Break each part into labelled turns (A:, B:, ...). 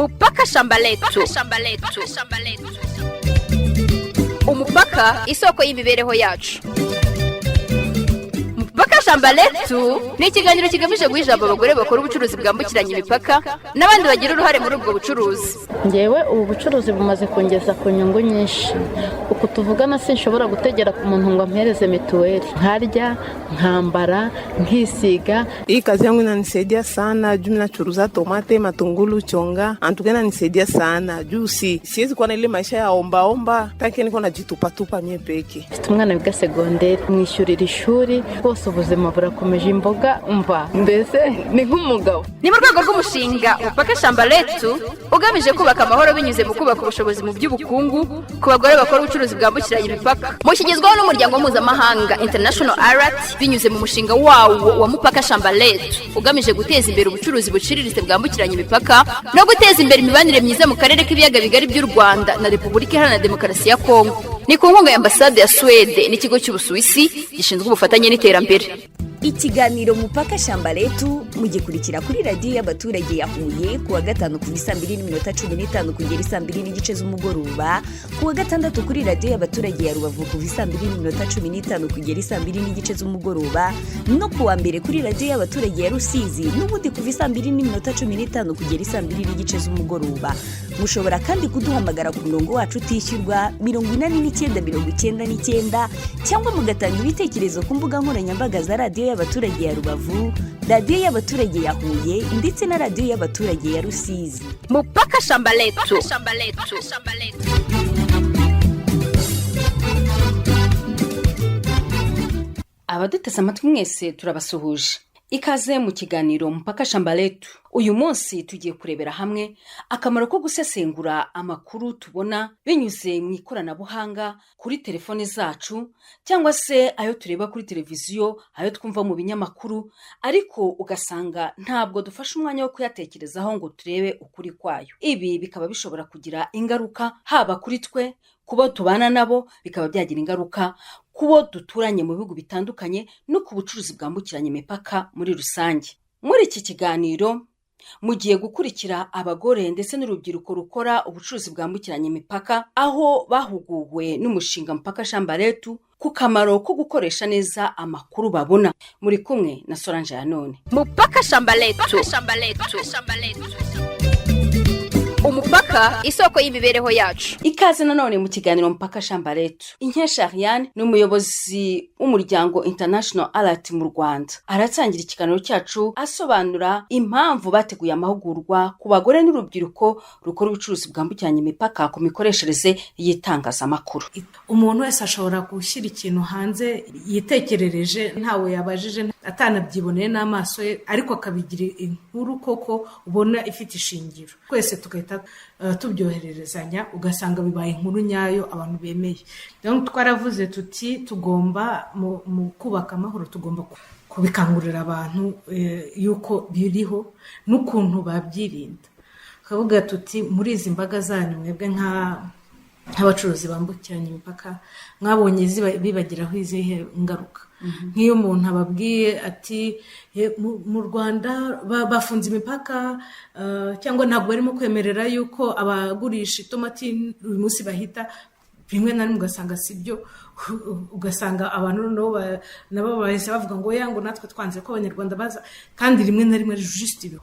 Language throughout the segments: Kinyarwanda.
A: Mupaka Shamba Letu. Umupaka, isoko y'imibereho yacu. Mupaka Shamba Letu ni ikiganiro kigamije guha ijambo abagore bakora ubucuruzi bwambukiranya imipaka n'abandi bagira uruhare muri ubwo bucuruzi.
B: Ngewe ubu bucuruzi bumaze kungeza ku nyungu nyinshi. Uku tuvugana sinshobora gutegera ku muntu ngo ampereze mituweli, nkarya, nkambara, nkisiga.
C: Hii kazi yangu inanisaidia sana juu nachuruza tomate, matungulu, chonga. Antuka inanisaidia sana juu siwezi kuwa na ile maisha ya ombaomba tanke niko najitupatupa mie peke.
B: Mfite umwana wiga segonderi, mwishyurira ishuri, rwose ubuzima burakomeje, imboga mva mbese ni nk'umugabo.
A: Ni mu rwego rw'umushinga Mupaka Shamba Letu ugamije kubaka amahoro binyuze mu kubaka ubushobozi mu by'ubukungu ku bagore bakora ubucuruzi bwambukiranya imipaka. Mushyigizwaho n'umuryango mpuzamahanga International Alert binyuze mu mushinga wawo wa Mupaka Shamba Letu, ugamije guteza imbere ubucuruzi buciriritse bwambukiranya imipaka no guteza imbere imibanire myiza mu karere k'ibiyaga bigari by'u Rwanda na Repubulika Iharanira Demokarasi ya Kongo. Ni ku nkunga ya Ambasade ya Suwede n'ikigo cy'Ubusuwisi gishinzwe ubufatanye n'iterambere.
D: Ikiganiro Mupaka Shamba Letu mugikurikira kuri Radiyo y'Abaturage ya Huye ku wa gatanu kuva isaa 2:15 kugera isaa 2:30 z'umugoroba, ku wa gatandatu kuri Radiyo y'Abaturage ya Rubavu kuva isaa 2:15 kugera isaa 2:30 z'umugoroba, no ku wa mbere kuri Radiyo y'Abaturage ya Rusizi n'ubundi kuva isaa 2:15 kugera isaa 2:30 z'umugoroba. Mushobora kandi kuduhamagara ku murongo wacu utishyurwa 89 99, cyangwa mugatanga ibitekerezo ku mbuga nkoranyambaga za Radiyo y'Abaturage ya Rubavu, Radiyo y'Abaturage ya Huye ndetse na Radiyo y'Abaturage ya Rusizi.
A: Mupaka Shamba Letu.
E: Abaduteze amatwi mwese turabasuhuje, ikaze mu kiganiro Mupaka Shamba Letu. Uyu munsi tugiye kurebera hamwe akamaro ko gusesengura amakuru tubona binyuze mu ikoranabuhanga kuri telefone zacu, cyangwa se ayo tureba kuri televiziyo, ayo twumva mu binyamakuru, ariko ugasanga ntabwo dufashe umwanya wo kuyatekerezaho ngo turebe ukuri kwayo. Ibi bikaba bishobora kugira ingaruka haba kuri twe, kubo tubana nabo, bikaba byagira ingaruka kubo duturanye mu bihugu bitandukanye no ku bucuruzi bwambukiranya imipaka muri rusange. Muri iki kiganiro mugiye gukurikira abagore ndetse n'urubyiruko rukora ubucuruzi bwambukiranya imipaka, aho bahuguwe n'umushinga Mupaka Shamba Letu ku kamaro ko gukoresha neza amakuru babona. Muri kumwe na Solange ya none.
A: Mupaka Shamba Letu, umupaka, isoko y'imibereho yacu.
E: Ikaze nanone mu kiganiro Mupaka Shamba Letu. Inkesha Ariane ni umuyobozi w'umuryango International Alert mu Rwanda. Aratangira ikiganiro cyacu asobanura impamvu bateguye amahugurwa ku bagore n'urubyiruko rukora ubucuruzi bwambukiranya imipaka ku mikoreshereze y'itangazamakuru.
F: Umuntu wese ashobora gushyira ikintu hanze yitekerereje, ntawe yabajije, atanabyiboneye n'amaso ye, ariko akabigira inkuru koko ubona ifite ishingiro, twese tugahita tubyohererezanya, ugasanga bibaye inkuru nyayo abantu bemeye. Donc twaravuze tuti tugomba mu kubaka amahoro, tugomba kubikangurira abantu yuko biriho n'ukuntu babyirinda. Tukavuga tuti muri izi mbaga zanyu mwebwe nk'abacuruzi bambukiranya imipaka, mwabonye bibagiraho izihe ngaruka? Nk'iyo umuntu ababwiye ati mu Rwanda bafunze imipaka, cyangwa ntabwo barimo kwemerera yuko abagurisha itomati uyu munsi bahita, rimwe na rimwe ugasanga si byo, ugasanga abantu noneho nabo bahise bavuga ngo ya ngo natwe twanze ko Abanyarwanda baza, kandi rimwe na rimwe ari juste ibyo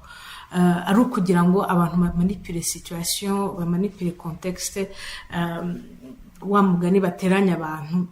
F: ari ukugira ngo abantu bamanipire situation, bamanipire contexte, wa mugani bateranya abantu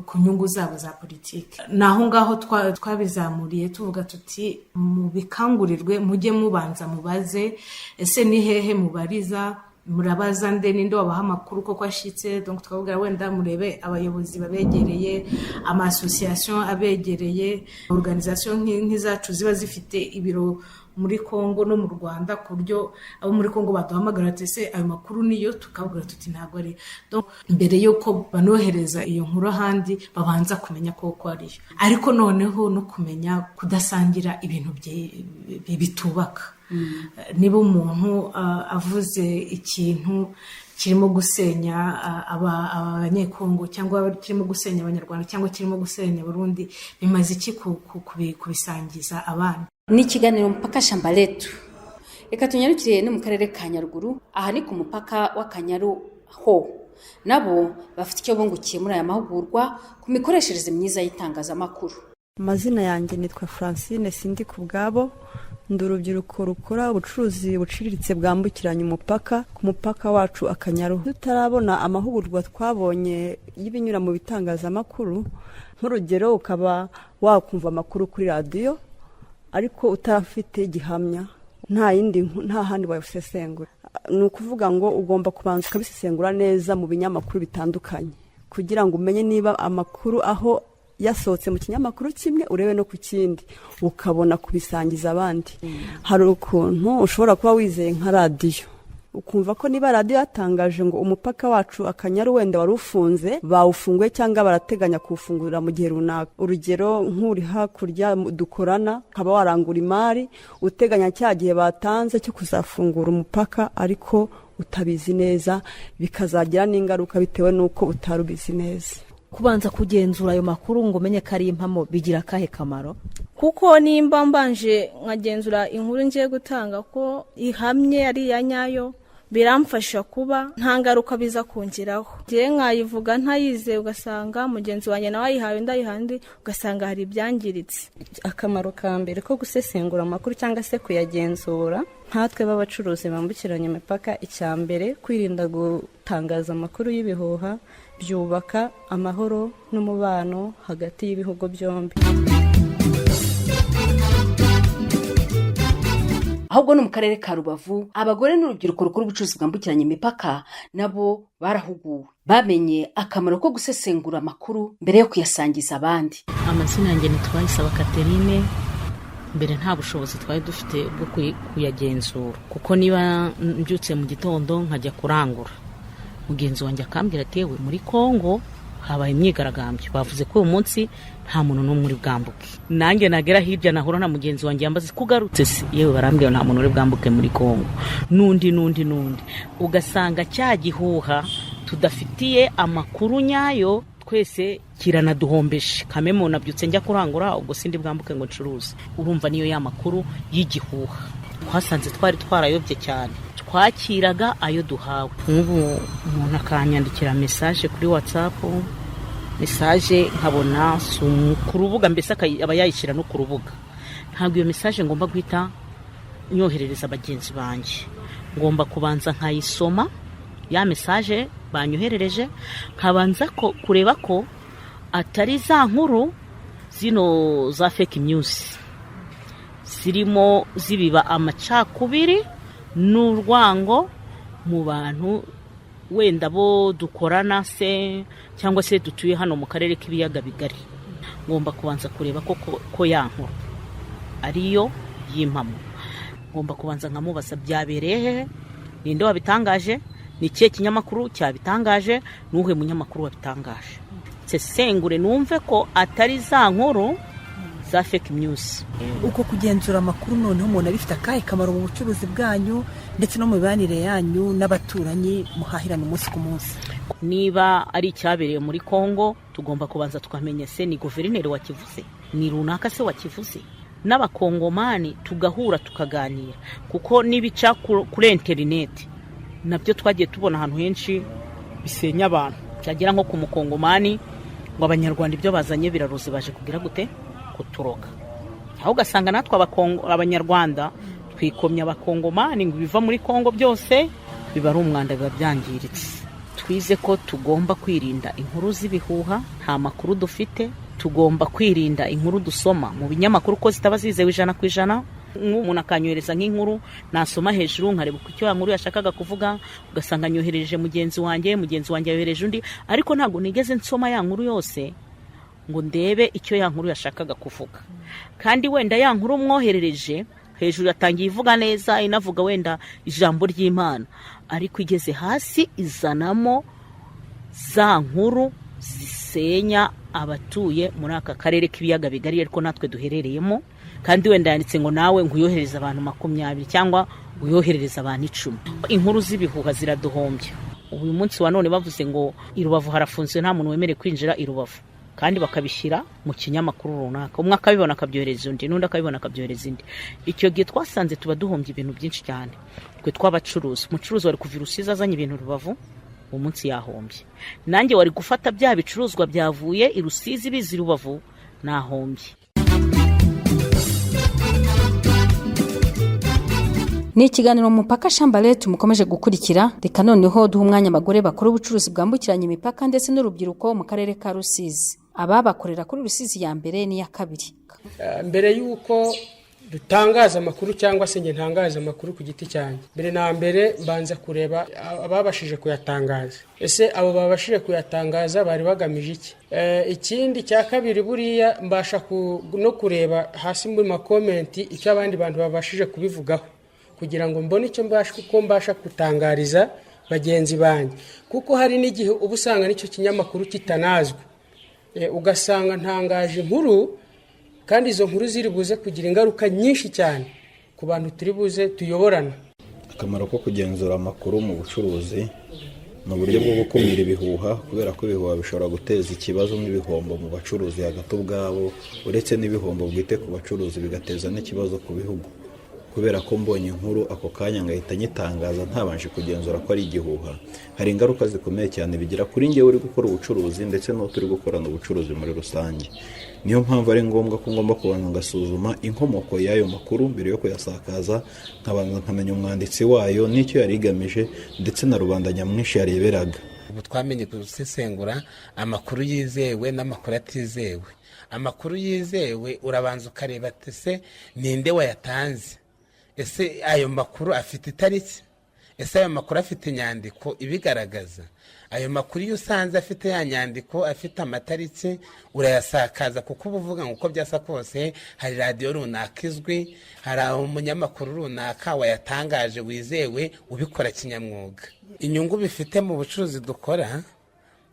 F: ku nyungu zabo za politiki. Ni aho ngaho twabizamuriye tuvuga tuti mubikangurirwe, mujye mubanza mubaze: ese ni hehe mubariza? Murabaza nde? Ninde wabaha amakuru koko ashyitse? Donc tukavuga wenda murebe abayobozi babegereye, ama association abegereye, organisation nk'izacu ziba zifite ibiro muri Congo no mu Rwanda, ku buryo abo muri Congo baduhamagara ati: "Ese ayo makuru niyo?" Tukavuga tuti ntabwo ari. Donc, mbere y'uko banohereza iyo nkuru ahandi, babanza kumenya koko ariyo. Ariko noneho no kumenya kudasangira ibintu bitubaka. Niba umuntu avuze ikintu kirimo gusenya Abanyekongo, cyangwa kirimo gusenya Abanyarwanda, cyangwa kirimo gusenya Abarundi, bimaze iki kubisangiza abandi?
E: Ni ikiganiro Mpaka Shamba Letu. Reka tunyarukire no mu karere ka Nyaruguru. Aha ni ku mupaka w'Akanyaru, ho nabo bafite icyo bungukiye muri aya mahugurwa ku mikoreshereze myiza y'itangazamakuru.
G: Amazina yanjye nitwa Francine Sindi ku bwabo. Ndi urubyiruko rukora ubucuruzi buciriritse bwambukiranya umupaka, ku mupaka wacu Akanyaru. Tutarabona amahugurwa twabonye y'ibinyura mu bitangazamakuru, nk'urugero ukaba wakumva amakuru kuri radiyo ariko utarafite gihamya, nta yindi, nta handi wabisesengura. Ni ukuvuga ngo ugomba kubanza ukabisesengura neza mu binyamakuru bitandukanye kugira ngo umenye niba amakuru aho yasohotse mu kinyamakuru kimwe, urebe no ku kindi, ukabona kubisangiza abandi. Hari ukuntu ushobora kuba wizeye nka radiyo, ukumva ko niba radiyo yatangaje ngo umupaka wacu Akanyaru wenda wari ufunze bawufunguye cyangwa barateganya kuwufungurira mu gihe runaka, urugero nk'uri hakurya dukorana, ukaba warangura imari uteganya cya gihe batanze cyo kuzafungura umupaka, ariko utabizi neza, bikazagira n'ingaruka bitewe n'uko utari ubizi neza.
H: Kubanza kugenzura ayo makuru ngo umenye ko ari impamo bigira akahe kamaro?
I: Kuko nimba mbanje nkagenzura inkuru ngiye gutanga ko ihamye, ari iya nyayo, biramfasha kuba nta ngaruka biza kongeraho. Ngewe nkayivuga ntayize, ugasanga mugenzi wanjye nawe ayihawe undi, ayihawe undi, ugasanga hari ibyangiritse.
J: Akamaro ka mbere ko gusesengura amakuru cyangwa se kuyagenzura nkatwe b'abacuruzi bambukiranya imipaka, icya mbere kwirinda gutangaza amakuru y'ibihuha, byubaka amahoro n'umubano hagati y'ibihugu byombi.
E: Ahubwo no mu karere ka Rubavu, abagore n'urubyiruko rukora ubucuruzi bwambukiranya imipaka nabo barahuguwe, bamenye akamaro ko gusesengura amakuru mbere yo kuyasangiza abandi.
K: Amazina yanjye ni Twayisaba Catherine. Mbere nta bushobozi twari dufite bwo kuyagenzura, kuko niba mbyutse mu gitondo nkajya kurangura, mugenzi wanjye akambwira ati: "Yewe, muri Kongo habaye imyigaragambyo, bavuze ko uyu munsi nta muntu n'umwe uri bwambuke." Nanjye nagera hirya nahura na mugenzi wanjye, yambaze ko ugarutse se: "Yewe, barambwira nta muntu uri bwambuke muri Kongo." N'undi, n'undi, n'undi, ugasanga cya gihuha tudafitiye amakuru nyayo twese kiranaduhombeje. Kameme nabyutse njya kurangura, ubwo sindi bwambuke ngo ncuruze. Urumva niyo ya makuru y'igihuha twasanze twari twarayobye cyane, twakiraga ayo duhawe. Nk'ubu umuntu akanyandikira message kuri WhatsApp, message nkabona ku rubuga, mbese aba yayishyira no ku rubuga, ntabwo iyo message ngomba guhita nyoherereza bagenzi banjye. Ngomba kubanza nkayisoma ya message banyoherereje, nkabanza ko kureba ko atari za nkuru zino za fake news zirimo zibiba amacakubiri n'urwango mu bantu, wenda bo dukorana se cyangwa se dutuye hano mu karere k'ibiyaga bigari. Ngomba kubanza kureba ko ya nkuru ariyo y'impamo. Ngomba kubanza nkamubaza: byabereye hehe? Ninde wabitangaje? Ni ikihe kinyamakuru cyabitangaje? N'uhe munyamakuru wabitangaje? Nsesengure numve ko atari za nkuru za fake news.
L: Uko kugenzura amakuru noneho umuntu abifite akahe kamaro mu bucuruzi bwanyu ndetse no mu mibanire yanyu n'abaturanyi muhahirana umunsi ku munsi?
K: Niba ari icyabereye muri Kongo, tugomba kubanza tukamenya: se ni guverineri wakivuze? Ni runaka se wakivuze? N'abakongomani tugahura tukaganira, kuko n'ibica kuri interineti nabyo twagiye tubona ahantu henshi bisenya abantu, byagera nko ku mukongomani ngo abanyarwanda ibyo bazanye biraroze, baje kugira gute, kuturoga. Aho ugasanga natwe abanyarwanda twikomye abakongomani ngo ibiva muri Kongo byose biba ari umwanda, biba byangiritse. Twize ko tugomba kwirinda inkuru z'ibihuha nta makuru dufite. Tugomba kwirinda inkuru dusoma mu binyamakuru ko zitaba zizewe 100%. Nk'umuntu akanyohereza nk'inkuru, nasoma hejuru nkareba uko icyo nkuru yashakaga kuvuga, ugasanga nyohereje mugenzi wanjye, mugenzi wanjye yohereje undi, ariko ntabwo nigeze nsoma ya nkuru yose ngo ndebe icyo ya nkuru yashakaga kuvuga. Kandi wenda ya nkuru mwoherereje hejuru yatangiye ivuga neza, inavuga wenda ijambo ry'Imana, ariko igeze hasi izanamo za nkuru zisenya abatuye muri aka karere k'ibiyaga bigari ariko natwe duherereyemo. Kandi wenda yanditse ngo nawe ngo uyohereze abantu 20 cyangwa uyoherereze abantu 10. Inkuru z'ibihuha ziraduhombya. Uyu munsi wa none bavuze ngo i Rubavu harafunzwe, nta muntu wemerewe kwinjira i Rubavu. Kandi bakabishyira mu kinyamakuru runaka, umwe akabibona akabyohereza undi, n'undi akabibona akabyohereza undi. Icyo gihe twasanze tuba duhombye ibintu byinshi cyane twe tw'abacuruzi. Umucuruzi wari kuva i Rusizi azanye ibintu Rubavu, uwo munsi yahombye. Nanjye wari gufata bya bicuruzwa byavuye i Rusizi biza i Rubavu, nahombye.
E: Ni ikiganiro Mupaka Shambalet mukomeje gukurikira. Reka noneho duha umwanya abagore bakora ubucuruzi bwambukiranya imipaka ndetse n'urubyiruko mu karere ka Rusizi. Aba bakorera kuri Rusizi ya mbere n'iya kabiri.
M: Mbere y'uko dutangaza amakuru cyangwa se njye ntangaza amakuru ku giti cyanjye, mbere na mbere mbanza kureba ababashije kuyatangaza. Ese abo babashije kuyatangaza bari bagamije iki? Ikindi cya kabiri, buriya mbasha no kureba hasi muri makomenti icyo abandi bantu babashije kubivugaho, kugira ngo mbone icyo mbasha, uko mbasha gutangariza bagenzi banjye, kuko hari n'igihe uba usanga n'icyo kinyamakuru kitanazwi, ugasanga ntangaje inkuru kandi izo nkuru ziri buze kugira ingaruka nyinshi cyane ku bantu turi buze tuyoborana.
N: Akamaro ko kugenzura amakuru mu bucuruzi ni uburyo bwo gukumira ibihuha, kubera ko ibihuha bishobora guteza ikibazo nk'ibihombo mu bacuruzi hagati ubwabo. Uretse n'ibihombo bwite ku bacuruzi, bigateza n'ikibazo ku bihugu, kubera ko mbonye inkuru ako kanya ngahita nyitangaza ntabanje kugenzura ko ari igihuha, hari ingaruka zikomeye cyane bigira kuri njyewe uri gukora ubucuruzi ndetse n'uwo turi gukorana ubucuruzi muri rusange. Niyo mpamvu ari ngombwa ko ngomba kubanza ngasuzuma inkomoko y'ayo makuru mbere yo kuyasakaza, nkabanza nkamenya umwanditsi wayo n'icyo yari igamije ndetse na rubanda nyamwinshi yareberaga.
O: Ubu twamenye gusesengura amakuru yizewe n'amakuru atizewe. Amakuru yizewe urabanza ukareba ati: "Ese ninde wayatanze? Ese ayo makuru afite itariki? Ese ayo makuru afite inyandiko ibigaragaza?" Ayo makuru iyo usanze afite ya nyandiko, afite amatariki, urayasakaza, kuko uba uvuga ngo uko byasa kose hari radiyo runaka izwi, hari umunyamakuru runaka wayatangaje wizewe, ubikora kinyamwuga. Inyungu bifite mu bucuruzi dukora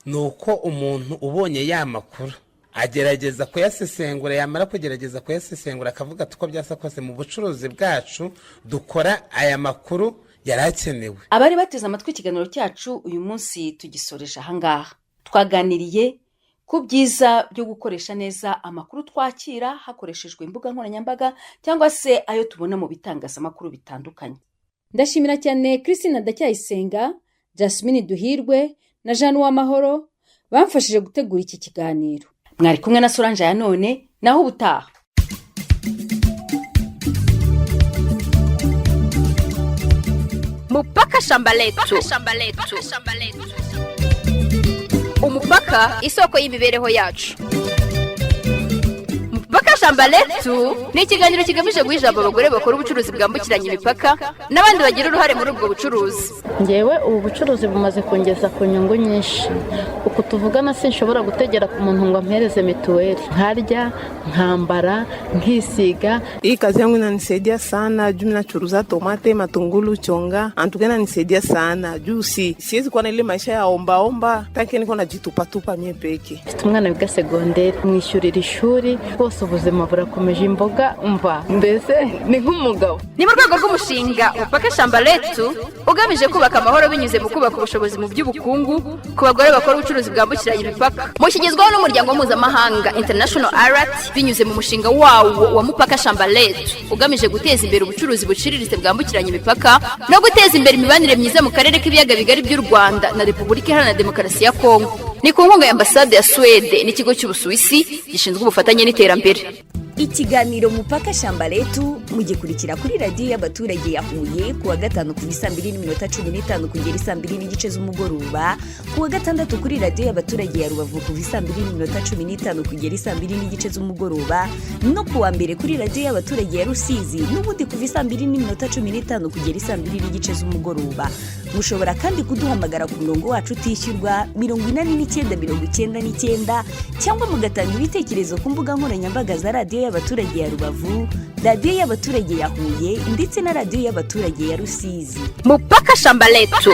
O: ni uko umuntu ubonye ya makuru agerageza kuyasesengura, yamara kugerageza kuyasesengura akavuga ati: "Uko byasa kose mu bucuruzi bwacu dukora aya makuru yari akenewe."
E: Abari bateze amatwi ikiganiro cyacu uyu munsi tugisoreje ahangaha. Twaganiriye ku byiza byo gukoresha neza amakuru twakira hakoreshejwe imbuga nkoranyambaga cyangwa se ayo tubona mu bitangazamakuru bitandukanye. Ndashimira cyane Christine Ndacyayisenga, Jasmine Duhirwe na Jeanne Uwamahoro bamfashije gutegura iki kiganiro. Mwari kumwe na Solange ya none, naho ubutaha.
A: Mupaka Shamba Letu, umupaka isoko y'imibereho yacu. Mupaka Shamba Letu ni ikiganiro kigamije guha ijambo abagore bakora ubucuruzi bwambukiranya imipaka n'abandi bagira uruhare muri ubwo bucuruzi.
B: Ngewe ubu bucuruzi bumaze kungeza ku nyungu nyinshi. Uku tuvugana sinshobora gutegera ku muntu ngo ampereze mituweli, nkarya, nkambara, nkisiga.
C: Hii kazi yangu inanisaidia sana juu nachuruza tomate, matungulu, chonga. Antuka inanisaidia sana juu siwezi kuwa na ile maisha ya ombaomba tanke niko najitupatupa mie peke.
B: Mfite umwana wiga segonderi, mwishyurira ishuri, rwose ubuzima burakomeje, imboga mva mbese ni nk'umugabo.
A: Ni mu rwego rw'umushinga Mupaka Shamba Letu ugamije kubaka amahoro binyuze mu kubaka ubushobozi mu by'ubukungu ku bagore bakora ubucuruzi bwambukiranya imipaka. Mushyigizwaho n'umuryango mpuzamahanga International Alert binyuze mu mushinga wawo wa Mupaka Shamba Letu ugamije guteza imbere ubucuruzi buciriritse bwambukiranya imipaka no guteza imbere imibanire myiza mu karere k'ibiyaga bigari by'u Rwanda na Repubulika Iharanira Demokarasi ya Kongo. Ni ku nkunga ya Ambasade ya Suwede n'ikigo cy'Ubusuwisi gishinzwe ubufatanye n'iterambere.
D: Ikiganiro Mupaka Shamba Letu mugikurikira kuri radiyo y'abaturage ya Huye kuwa gatanu kuva isaa 2:15 kugera isaa 2:30 z'umugoroba, kuwa gatandatu kuri radiyo y'abaturage ya Rubavu kuva isaa 2:15 kugera isaa 2:30 z'umugoroba, no kuwa mbere kuri radiyo y'abaturage ya Rusizi n'ubundi kuva isaa 2:15 kugera isaa 2:30 z'umugoroba. Mushobora kandi kuduhamagara ku murongo wacu utishyurwa 89 99, cyangwa mugatanga ibitekerezo ku mbuga nkoranyambaga za radiyo y'abaturage ya Rubavu, radiyo y'abaturage ya Huye ndetse na radiyo y'abaturage ya Rusizi.
A: Mupaka Shamba Letu.